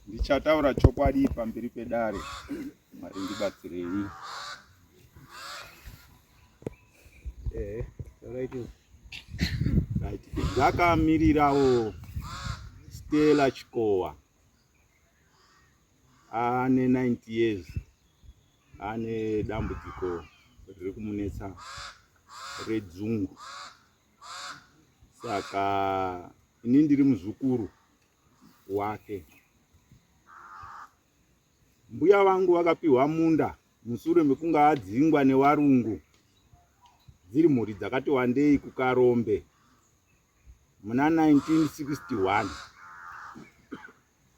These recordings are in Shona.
Ndichataura chokwadi pamberi pedare. Mwari ndibatsirei. Eh, right. Right. Ndakamirirawo Stella Chikowa. Ane 90 years. Ane dambudziko riri kumunetsa redzungu. Saka ini ndiri muzukuru wake. Mbuya vangu vakapiwa munda musure mekunge adzingwa newarungu dziri mhuri dzakati wandei kuKarombe muna 1961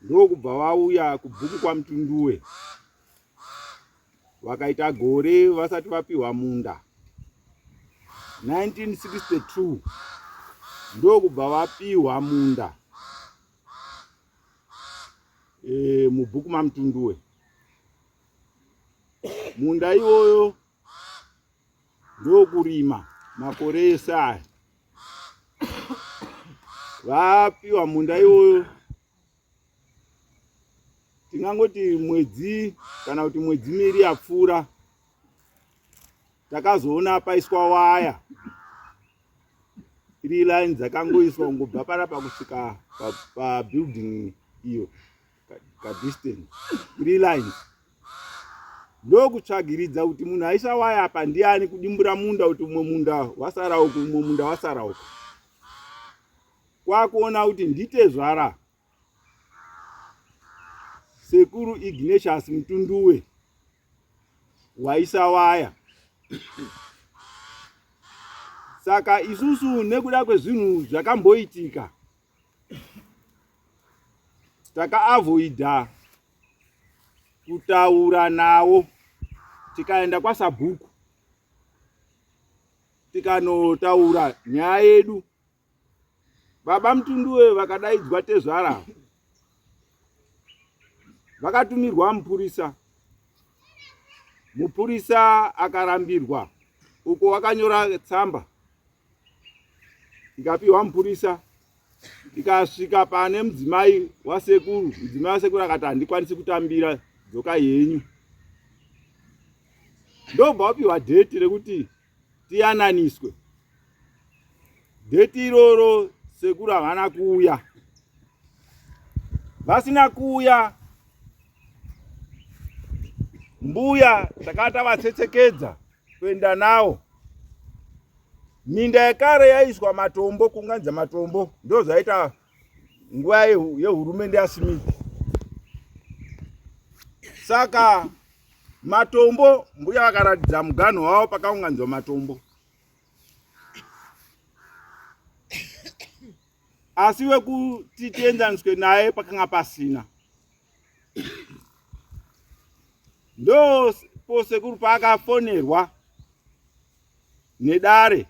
ndokubva vauya kubhuku kwaMutunduwe vakaita gore vasati vapiwa munda 1962 ndokubva vapiwa munda e, mubhuku maMutunduwe. Munda iwoyo ndokurima makore ese aya vapiwa munda iwoyo tingangoti mwedzi kana kuti mwedzi miiri yapfuura takazoona paiswa waya three line dzakangoiswa kungobva panapa kusvika pabuilding pa iyo kadistance three lines ndokutsvagiridza kuti munhu aisa waya apa ndiani kudimbura munda kuti umwe munda wasara uku umwe munda wasara uku kwakuona kuti nditezvara sekuru Ignatius Mutunduwe waisa waya saka isusu nekuda kwezvinhu zvakamboitika takaavoida kutaura nawo tikaenda kwasabhuku tikanotaura nyaya yedu. Baba Mutunduwe vakadaidzwa tezvara vakatumirwa mupurisa. Mupurisa akarambirwa uko wakanyora tsamba ikapiwa mupurisa ikasvika pane mudzimai wasekuru. Mudzimai wasekuru akati handikwanisi kutambira, dzokai henyu. Ndobva wapiwa dheti rekuti tiyananiswe. Dheti iroro sekuru havana kuuya. Vasina kuuya, mbuya takanga tavatsetsekedza kuenda nawo. Minda yekare yaiswa matombo, kuunganidza matombo, ndozvaita nguva yehurumende yaSmith. Saka matombo mbuya vakaratidza muganho wavo pakaunganidzwa matombo asi wekuti tienzaniswe naye pakanga pasina ndopo sekuru paakafonerwa nedare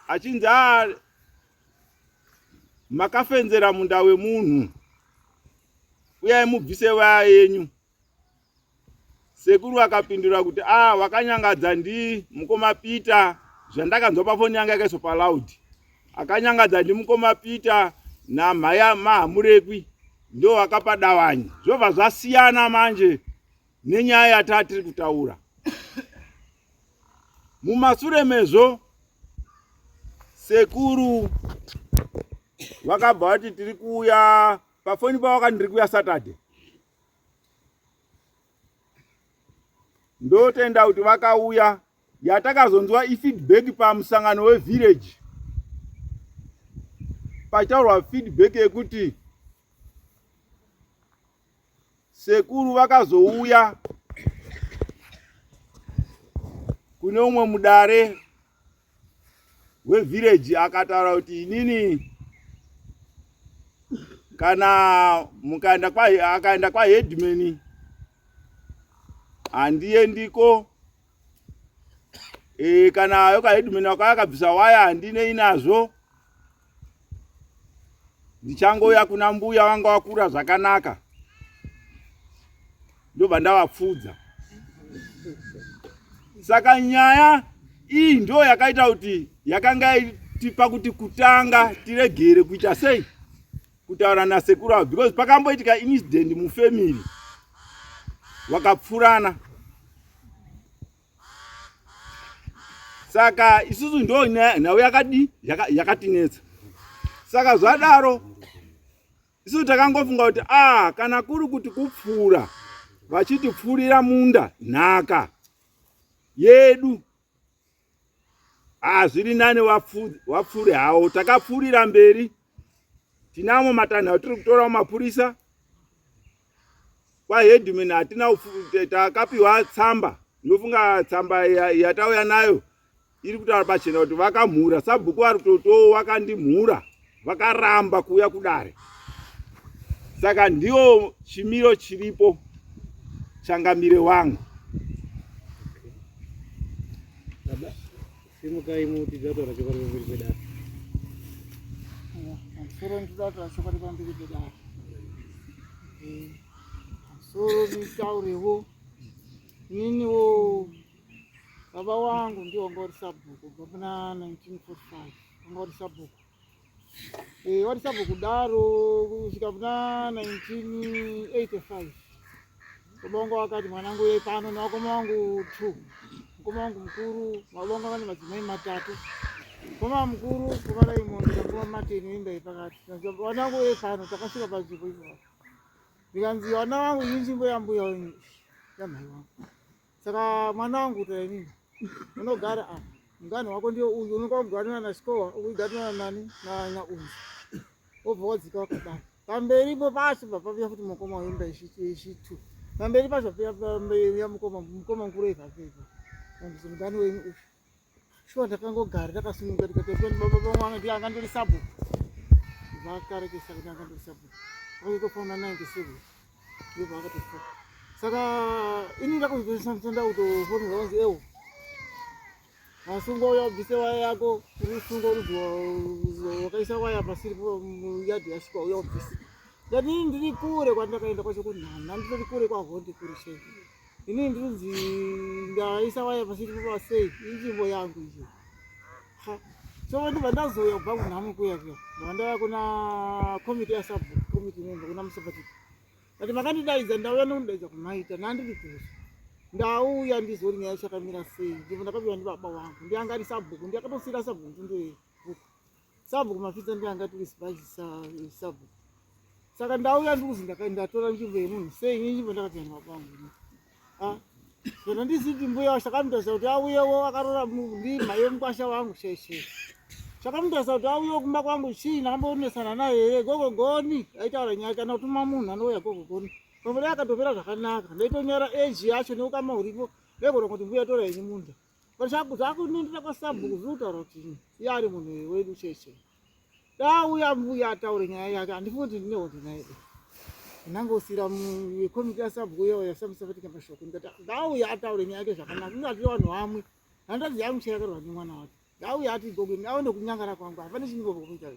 achinzi a ah, makafenzera munda wemunhu uyai mubvise vaya yenyu Sekuru vakapindura kuti ah wakanyangadza ndi mukoma Peter zvandakanzwa pafoni yanga yakaiswa paloud. Akanyangadza ndi mukoma Peter namhaya mahamurekwi ndo vakapa davanyi. Zvobva zvasiyana manje nenyaya yatatiri kutaura. Mumasure mezvo sekuru vakabva vati tiri kuuya pafoni pavo vakati ndiri kuuya Saturday. Ndotenda kuti vakauya yatakazonzwa ifeedback pamusangano wevillage pachitaurwa feedback yekuti sekuru vakazouya kune umwe mudare wevillage akataura kuti inini kana mukaenda kwa akaenda kwa headman handiendiko e, kana yoka headman wakauya akabvisa waya handinei nazvo ndichangouya kuna mbuya wanga wakura zvakanaka ndobva ndavapfudza saka nyaya iyi ndo yakaita kuti yakanga Pakuti kutanga tiregere kuita sei kutaura nasekuru avo because pakamboitika incident mufamily wakapfurana saka isusu ndo nhau yakadii yakatinetsa saka zvadaro isu takangofunga kuti a ah, kana kuri kuti kupfuura vachitipfuurira munda nhaka yedu ah, zviri nani wapfuure hawo takapfuurira mberi tinamo matanho atiri kutorawo mapurisa kwaheadman hatina takapiwa tsamba ndofunga tsamba yatauya nayo iri kutaura pachena kuti vakamhura sabhuku vari kutotowo vakandimhura vakaramba kuuya kudare saka ndiyo chimiro chiripo changamire wangu Simukai muti dzataura chokwadi pamberi pedare. Pamusoro ndinotaura chokwadi pamberi pedare. Eh, pamusoro nditaurewo ininiwo baba wangu ndiwo wanga uri sabhuku kubva muna 1945 wanga uri sabhuku eh, wari sabhuku kudaro kusvika muna 1985 baba wangu wakati mwanangu uye pano nevakoma wangu two mukoma wangu mukuru baba wangu vane madzimai matatu mukoma mukuru mukoma Raymond namukoma Martin imba yepakati vana wangu uye pano takasvika panzvimbo ipapo ndikanzi vana vangu iyi nzvimbo yambuya wenyu yamhai wangu saka mwana wangu kutora inini unogara apa mugano wako ndiyo uyu unonga kuganura nasikowa ukuiganura nani naunzi wobva wadzika wakadai pamberipo pacho papavuya futi mukoma wemba yechitu pamberi pacho pavuya mukoma mukoma mukuru epapepa mugano wenyu uyu shuwa ndakangogara ndakasununguka ndikati baba vangu ndiye anga ndiri sabhuku vakarekesa kuti anga ndiri sabhuku vakatofona 97 ndobva vakatofa saka ini ndakuzotoenda kutofonerwa kunzi ewo asungwa uya ubvise waya yako uri usungwa urudzi wakaisa waya pasiri muyadhi yasvikwa uya ubvise ndati ini ndiri kure kwandakaenda kwacho kunhana nditori kure kwahonde kure chei Ini ndinzi ndaisa waya pasiri pasei inzvimbo yangu iyo. Ha. So ndibva ndazouya kubva kunhamo kuya kuya. Ndibva ndauya kuna komiti yasabhuku, komiti member kuna Musapatiti. But makandidaidza ndauya nokundidaidza kumaita nandiri kure. Ndauya ndizori nyaya yachakamira sei. Ndibva ndakapiwa ndibaba wangu. Ndiye anga ari sabhuku, ndiye akatosiyira sabhuku ndindoye bhuku. Sabhuku Mafitsa ndiye anga tiri sabhuku. Saka ndauya ndikuzi ndatora nzvimbo yemunhu sei ini nzvimbo ndakapiwa nababa vangu. Ah. Saka ndisiti mbuya chakamutarisa kuti auyewo akarora ndimhai yemukwasha wangu sheshe. Chakamutarisa kuti auyewo kumba kwangu chii ndakamboonesana naye here gogo goni aitaura nyaya kana kutuma munhu anouya gogo goni. Pamwe dai akatopera zvakanaka ndaitonyara age yacho neukama huripo ndaigona kuti mbuya tora henyu munda. But zvakunindira kwasabhuku zviri kutaura kuti iye ari munhu wedu cheshe. Dauya mbuya ataure nyaya yake handifungi kuti ndine hondo naye. Ndangosira komiti yasabhuku iyo yasamusafatika mashoko ndikati ngauya ataure nyaya yake zvakanaka ingati vanhu vamwe hanzvadzi yangu chayakarwa nemwana wake ngauya ati gogo aone kunyangara kwangu hapana chiningobva kuita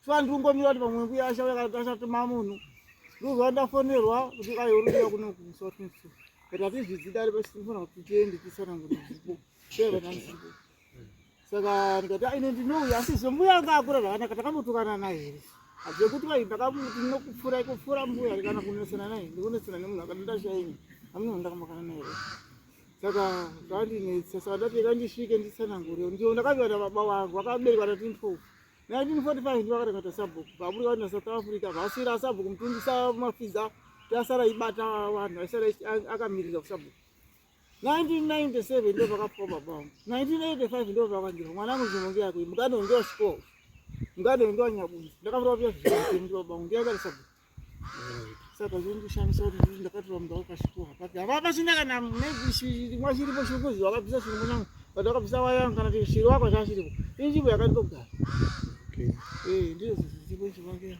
so andingomira kuti pamwe mbuya ashauya kana kuti ashatuma munhu ndozva ndafonerwa kuti ayo uri kuuya kuno kumusi wa 22 but hatizvidzi dare pasinofanira kuti tiende tisanangure zvipo sevana zvipo saka ndikati aine ndinouya asi zvo mbuya anga akura zvakanaka takambotukana naye here zvekuti vai ndakamuti ndinokupfuura kupfuura mbuya kana kunesana naye ndikunetsana nemunhu akati ndashaini hamuna ndakambokana naye saka zvandinetsa saka ndati rega ndisvike nditsanangure ndiyo ndakaviwa nababa vangu vakaberekwa 1912 1945 ndivo vakatenga kuita sabhuku vaburuka kuenda South Africa vasira sabhuku mutundisa mafidza tasara ibata vanhu vaisara akamirira kusabhuku 1997 ndo vakafa baba vangu 1985 ndo vakandirwa mwana wangu nzvimbo ngeyako mukadzi wangu ndewachikoro mukadzi wangu ndewanyabunzi ndakafura kupiwa zvimuti baba vangu ndiye akati sabhuku saka zvondishamisa kuti ndakatora munda wakachikoro papi hava pasina kana maybe chiripo chiri kuzi wakabvisa chiri munangu but wakabvisa waya kana kuti chiri wako chachiripo inzvimbo yakandogara eh ndizvo zvichipo nzvimbo yake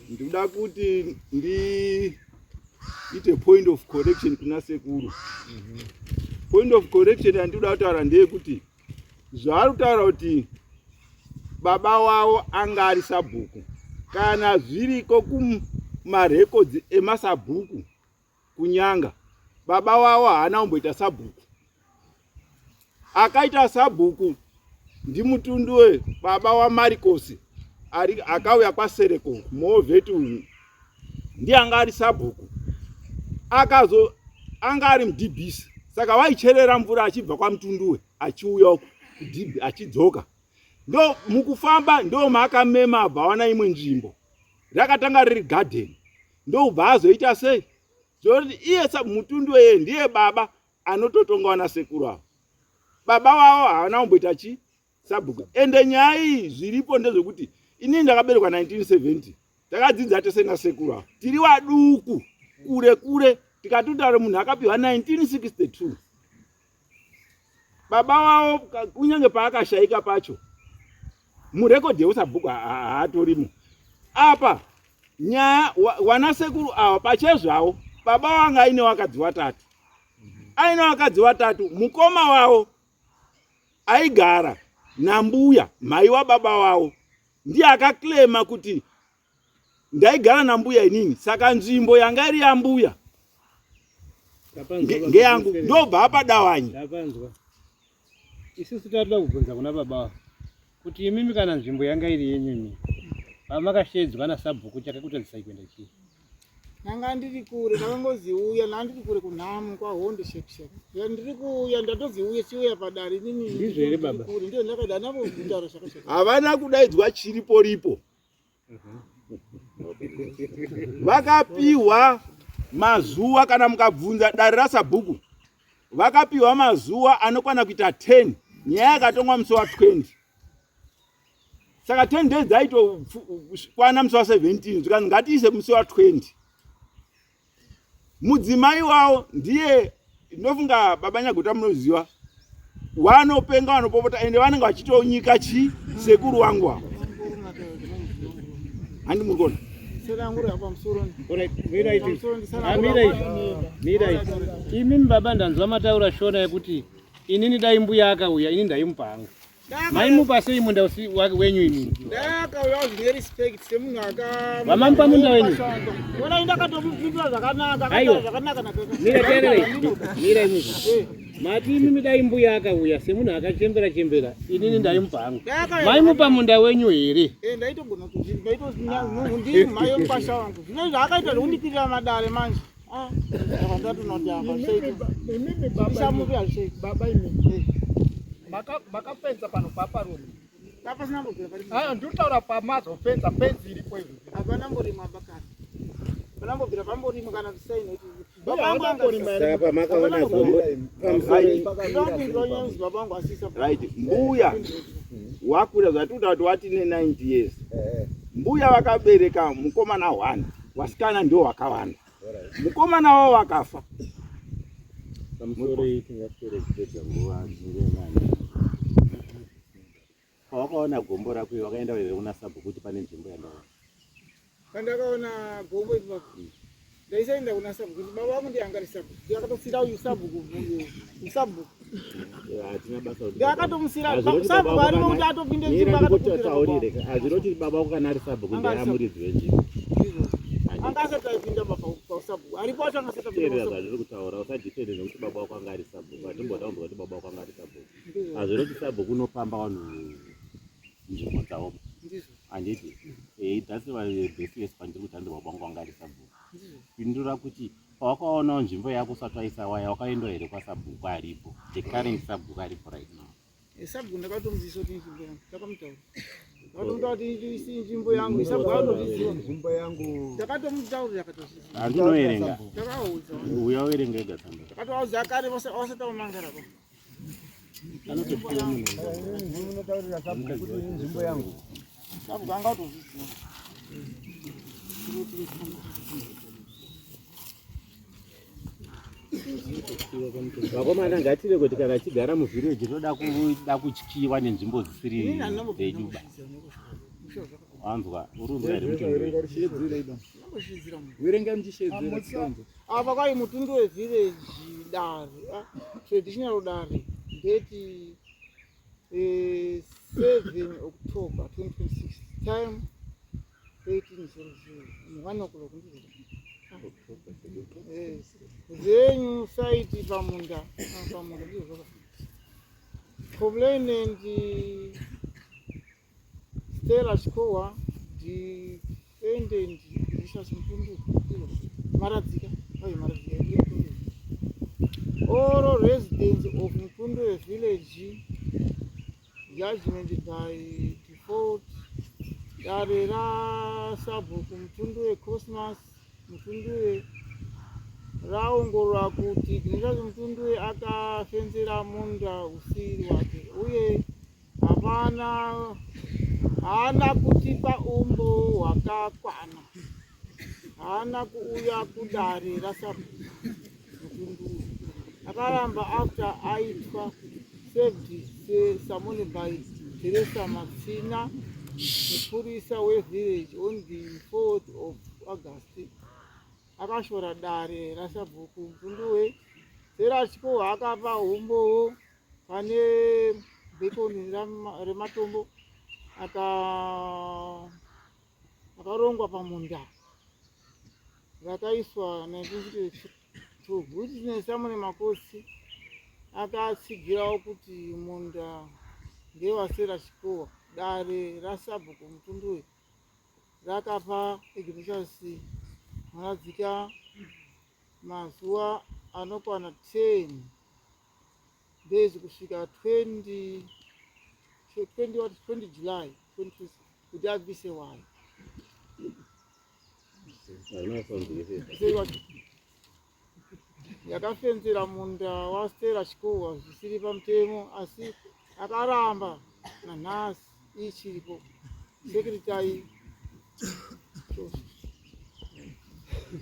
Ndikuda kuti ndiite point of correction kuna sekuru. Point of correction yandikuda kutaura ndeyekuti zvaari kutaura kuti baba wavo anga ari sabhuku kana zviriko kumarekodzi emasabhuku kunyanga. Baba wavo haana kumboita sabhuku. Akaita sabhuku ndiMutunduwe baba waMarikosi ari akauya kwaSereko kuMovheti uyu ndiye anga ari sabhuku. Akazo anga ari mudhibhisi saka waicherera mvura achibva kwaMutunduwe achiuya uku kudhibhi achidzoka. Ndo mukufamba ndo maakamema abva awana imwe nzvimbo. Rakatanga riri garden. Ndobva azoita sei? Zvoti iye Mutunduwe iye ndiye baba anototonga wana sekuru avo. Baba wavo havana kumboita chi sabhuku. Ende nyaya iyi zviripo ndezvekuti inini ndakaberekwa 1970 takadzidza tese nasekuru avo tiri waduku kure kure tikatotaura munhu akapiwa 1962 baba wavo kunyange paakashaika pacho murekodhi yeusabhuku haatorimo apa nyaya wanasekuru ava pachezvavo baba wanga aine vakadzi watatu aine vakadzi watatu mukoma wavo aigara nambuya mhai wababa wavo ndiye akaklema kuti ndaigara nambuya inini saka nzvimbo yanga iri yambuya ngeyangu ndobva apa dawanyi. Ndapanzwa. Isusu tatoda kubvunza kuna baba kuti imimi kana nzvimbo yanga iri yenyu imi pamakashedzwa nasabhuku chakakutadzisai kuenda chii? Ndanga ndiri kure, ndakangoziuya, ndanga ndiri kure kunhamo kwaHonde shek shek. Ndiri kuuya, ndatoziuya chiuya padare inini. Ndizvo here baba? Kure, ndio ndakaida navo kutaura zvakashata. Havana kudaidzwa chiripo ripo. Vakapiwa mazuva, kana mukabvunza dare rasabhuku, vakapiwa mazuva anokwana kuita 10. Nyaya yakatongwa musi wa 20. Saka 10 days dzaitokwana musi wa 17, zvikanzi ngatiise musi wa 20. Mudzimai wavo ndiye ndofunga baba Nyagota munoziva, vanopenga vanopopota ende vanenge vachitonyika chi sekuru wangu avo. Handi muri kuona? Mirai. Imimi baba ndanzwa mataura shona yekuti inini dai mbuya akauya ini ndaimupa hangu. Maimupa sei munda wenyu imimi? Ndakauya zvine respect semunhu aka Vamamupa munda wenyu? Ona ndakatomupindura zvakanaka, Aiwa. zvakanaka na Mira teererei. Mira imimi. Mati imimi dai mbuya akauya semunhu akachembera chembera inini ndaimupa hangu. Maimupa munda wenyu here? Eh, ndaitogona kuti ndaito ndi mai wemukwasha wangu. Zvino zvaakaita zvekundipirira madare manje. Ah, ndatonoti apa sei. Imimi baba, Ndichamupi hazvisei. Baba imimi makafenza pano paparoni. Pasina mbobvira pari. Aya ndikutaura pamazofenza fenzi iripo izvo. Hapana mborima bakari. Hapana mbobvira pamborima kana kusaina kuti Mbuya haana mborima here? Saka pamakaona gombo pamusoro baba vangu asisa. Right, mbuya wakura zvatikuta kuti watine 90 years. Mbuya vakabereka mukomana 1, wasikana ndio wakawanda. Mukomana wavo wakafa. Pamusoro iyi tingaswere kupedza nguva dzingengani. Pawakaona gombo rako iwe wakaenda here kuna sabhuku kuti pane nzvimbo yandaona? Pandakaona gombo ipapo ndaisaenda kuna sabhuku kuti baba vangu ndiye anga ari sabhuku, ndiye akatosira uyu sabhuku uyu sabhuku. Hatina basa kuti Ndiye akatomusira Hazvinoti sabhuku baba arimo vako kuti kana- atopinde Mira nzvimbo akatopindira baba ndikutaurire. vangu. Hazvinoti baba vako kana ari sabhuku Anga ndiye ari amuridzi wenzvimbo. Ndizvo. Anga asati aipinda pasabhuku aripo acho anga asati apinda Teerera pasabhuku. zvandiri kutaura, usadhifende nekuti baba vako anga ari sabhuku. Hatimboda kunzwa kuti baba vako anga ari sabhuku. Ndizvo. Hazvinoti sabhuku unopamba vanhu nzvimbo dzavo. Ndizvo. Handiti? Eh, that's why baseless pandiri kuti hanzi baba vangu anga ari sabhuku. Ndizvo. Pindura kuti pawakaonawo nzvimbo yako usati waisa waya wakaendwa here kwasabhuku aripo, the current sabhuku aripo right now? Sabhuku ndakatomuzisa kuti nzvimbo yangu, ndakamutaura, ndakatomutaura kuti isi nzvimbo yangu, sabhuku akatozviziva. Nzvimbo yangu. Ndakatomutaurira akatozviziva. Handinoerenga. Ndakaudza. Uya uerenge ega tsamba. Ndakatovaudza kare vasati vamangara pa. Anotosiya munhu. Munotaurira sabhuku kuti nzvimbo yangu. Sabhuku anga atozviziva. Vakomana, ngatire kuti kana tigara muvhireji toda kuda kutyiwa nenzvimbo dzisiri Inini handina mbobvira. dzedu ba. Wanzwa urunzwa here mutundu? Ndambozviziva munhu. Verengai muchishedzera tisanzwe. Apa kwai mutundu wevhireji dare, traditional dare, date 7 October 2026, time 18:00, 1 o'clock. Ndizvo. Zenyu. Site pamunda, pamunda ndizvo. Complainant Stella Chikowa, defendant Ignatius Mutundu, Maradzika, oh, Maradzika, Mutundu. All residents of Mutundu village, judgment by default, dare rasabhuku Mutundu Cosmas Mutunduwe raongorora kuti Ignatius Mutunduwe akafenzera munda usiri wake uye hapana haana kutipa umbo hwakakwana, haana kuuya kudare rasabhuku Mutunduwe, akaramba after aitwa served summon by Teresa Matsina, mupurisa wevillage, on the 4th of August. Akashora dare rasabhuku Mutunduwe. Serachiko akapa umbowo pane bhekoni rematombo akarongwa pamunda rakaiswa 1962. Witness Samone Makosi akatsigirawo kuti munda ndewaSera Chikowa. Dare rasabhuku Mutunduwe rakapa Ignatius Muradzika mazuva anokwana 10 days kusvika 20 20 what, 20 July 20 kuti abvise waya. Say what? Yakafenzera munda waStella Chikowa zvisiri pamutemo, asi akaramba, nanhasi ichiripo. Secretary,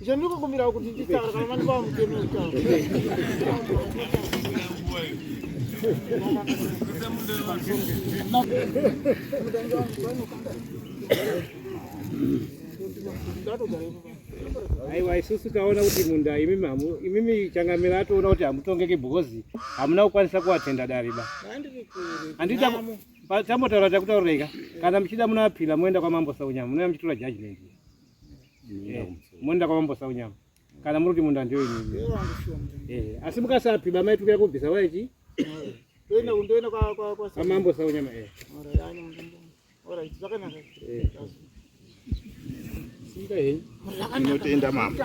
icho ndiri kukumbira kuti nditaura kana mandipa mutemo wekutaura. Aiwa, isusu taona kuti munda imimi hamu, imimi changamira atoona kuti hamutongeki because hamuna kukwanisa kuatenda dare ba. Handiti tambotaura takutauriraika, kana muchida munoapila moenda kwamambo Saunyama, munouya muchitora judgment. Moenda kwamambo Saunyama kana muri kuti munda ndiyo imimi. Asi mukasaapila maitukira kubvisa waichi Ndoenda kwa kwamambo Saunyama. Alright, zvakanaka. Simba henyu. Tinotenda mama.